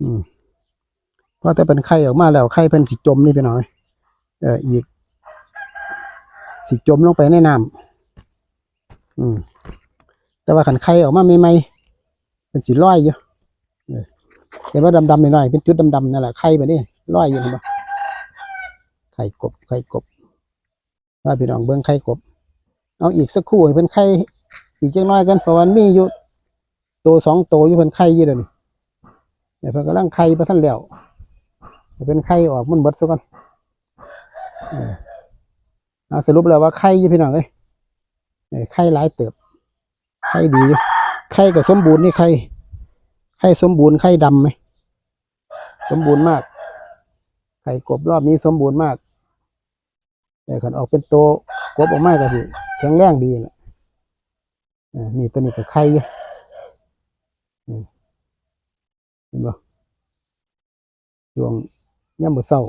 ອືມ ພໍແຕ່ເພິ່ນໄຂ່ອອກມາແລ້ວ ໄຂ່ເພິ່ນຊິຈົມນີ້ພີ່ນ້ອງ ເອີ ອີກ ຊິຈົມລົງໄປໃນນ້ຳ ອືມ ແຕ່ວ່າຄັນໄຂ່ອອກມາໃໝ່ໆ ເພິ່ນຊິລອຍຢູ່ ເອີ ເຫັນບໍ່ ດຳໆ ນ້ອຍໆ ເປັນຈຸດດຳໆ ນັ້ນແຫຼະ ໄຂ່ເພິ່ນນີ້ລອຍຢູ່ ເຫັນບໍ່ ໄຂ່ກົບ ໄຂ່ກົບ ພາພີ່ນ້ອງເບິ່ງໄຂ່ກົບ ເອົາອີກສັກຄູ່ໃຫ້ເພິ່ນໄຂ່ອີກຈັກໜ້ອຍກ່ອນ ເພາະວ່າມັນມີຢູ່ໂຕສອງໂຕຢູ່ ເພິ່ນໄຂ່ຢູ່ເດ ນີ້ ເພິ່ນກຳລັງໄຂ່ບໍ່ທັນແລ້ວ ໃຫ້ເພິ່ນໄຂ່ອອກມັນເບິດຊະກ່ອນ ເອີ ເອົາ ສະຫຼຸບແລ້ວວ່າໄຂ່ຢູ່ພີ່ນ້ອງເອີຍ ເອີ ໄຂ່ຫຼາຍເຕີບ ໄຂ່ດີຢູ່ ໄຂ່ກໍສົມບູນນີ້ ໄຂ່ ໄຂ່ສົມບູນ ໄຂ່ດຳ ສົມບູນມາກ ໄຂ່ກົບລອບນີ້ສົມບູນມາກ ແຕ່ຄັນອອກເປັນໂຕກົບອອກມາກໍຊິແຂງແຮງດີແຫຼະ ເອີ ນີ້ ໂຕນີ້ກໍໄຂ່ຢູ່ ເຫັນບໍ່ ຊ່ວງຍາມມື້ເຊົ້າ